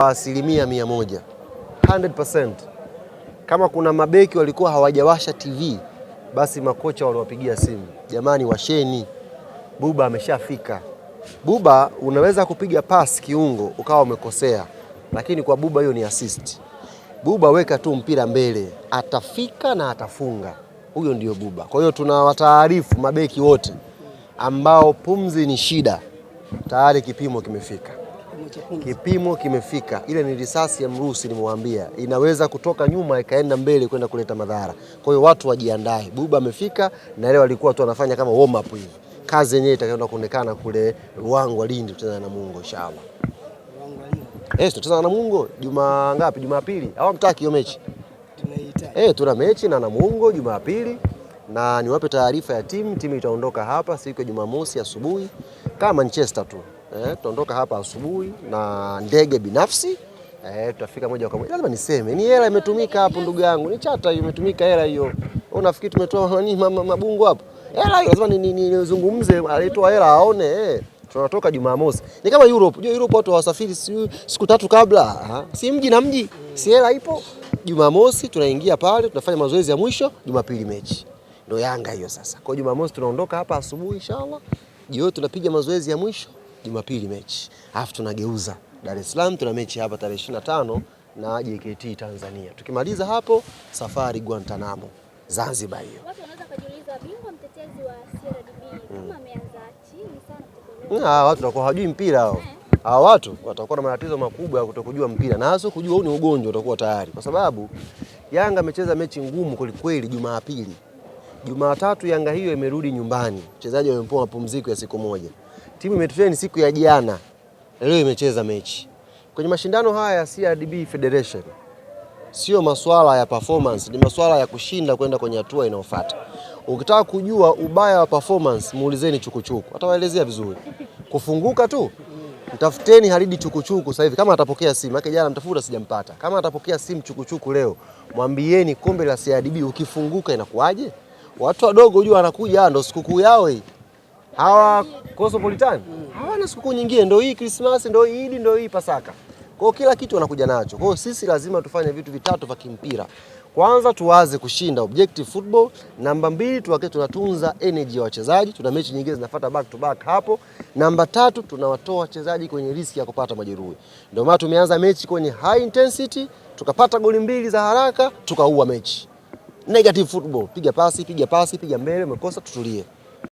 100%, 100%. Kama kuna mabeki walikuwa hawajawasha TV, basi makocha waliwapigia simu, jamani, washeni, Buba ameshafika. Buba unaweza kupiga pass kiungo ukawa umekosea, lakini kwa Buba hiyo ni assist. Buba weka tu mpira mbele, atafika na atafunga. Huyo ndio Buba. Kwa hiyo tunawataarifu mabeki wote ambao pumzi ni shida, tayari kipimo kimefika. Kipimo kimefika. Ile ni risasi ya Mrusi, nimewambia inaweza kutoka nyuma ikaenda mbele kwenda kuleta madhara. Kwa hiyo watu wajiandae. Buba amefika na leo alikuwa tu anafanya kama warm up hivi. Kazi yenyewe itakayoenda kuonekana kule Ruangwa Lindi, kucheza na Namungo inshallah. Eh, tunacheza na Namungo juma ngapi? Jumapili. Hawamtaki hiyo mechi. Tunahitaji. Eh, tuna mechi na Namungo Jumapili na niwape taarifa ya timu. Timu itaondoka hapa siku ya Jumamosi asubuhi kama Manchester tu. Tutaondoka hapa asubuhi na ndege binafsi. Tutafika moja kwa moja. Lazima niseme ni hela imetumika hapo ndugu yangu, ni chata hiyo imetumika hela hiyo. Wewe unafikiri tumetoa nani mabungo hapo? Hela hiyo lazima nizungumze, alitoa hela aone eh. Tunatoka Jumamosi. Ni kama Europe. Unajua Europe watu hawasafiri siku tatu kabla. Ha? Si mji na mji. Si hela ipo. Jumamosi tunaingia pale, tunafanya mazoezi ya mwisho, Jumapili mechi. Ndio Yanga hiyo sasa. Kwa hiyo Jumamosi tunaondoka hapa asubuhi inshallah. Jioni tunapiga mazoezi ya mwisho, Jumapili mechi. Alafu tunageuza Dar es Salaam, tuna mechi hapa tarehe 25 na JKT Tanzania. Tukimaliza hapo safari Guantanamo, Zanzibar hiyo. Watu wanaweza kujiuliza bingwa mtetezi wa CRDB kama ameanza chini sana kutoka Ah, watu watakuwa hawajui mpira hao. Hawa watu watakuwa na matatizo makubwa ya kutokujua mpira na hasa kujua huu ni ugonjwa utakuwa tayari, kwa sababu Yanga amecheza mechi ngumu kwelikweli Jumapili. Jumatatu Yanga hiyo imerudi nyumbani, wachezaji wamepewa mapumziko ya siku moja. Timu imetrain siku ya jana, leo imecheza mechi. Kwenye mashindano haya ya CRDB Federation sio masuala ya performance, ni masuala ya kushinda kwenda kwenye hatua inayofuata. Ukitaka kujua ubaya wa performance, muulizeni Chukuchuku, atawaelezea vizuri. Kufunguka tu, mtafuteni Halidi Chukuchuku sasa hivi kama atapokea simu. Maana jana mtafuta sijampata. Kama atapokea simu Chukuchuku leo, mwambieni kombe la CRDB ukifunguka inakuwaje? Watu wadogo hujua wanakuja, ndo sikukuu yao hii. Hawa Cosmopolitan hawana sikukuu nyingine, ndio hii Christmas, ndio hii Idi, ndio hii Pasaka. Kwa hiyo kila kitu wanakuja nacho. Kwa hiyo sisi lazima tufanye vitu vitatu vya kimpira. Kwanza tuwaze kushinda, objective football. Namba mbili tuhakikishe tunatunza energy ya wachezaji, tuna mechi nyingine zinafuata back to back hapo. Namba tatu tunawatoa wachezaji kwenye riski ya kupata majeruhi. Ndio maana tumeanza mechi kwenye high intensity, tukapata goli mbili za haraka, tukaua mechi. Negative football, piga pasi, piga pasi, piga mbele, umekosa, tutulie.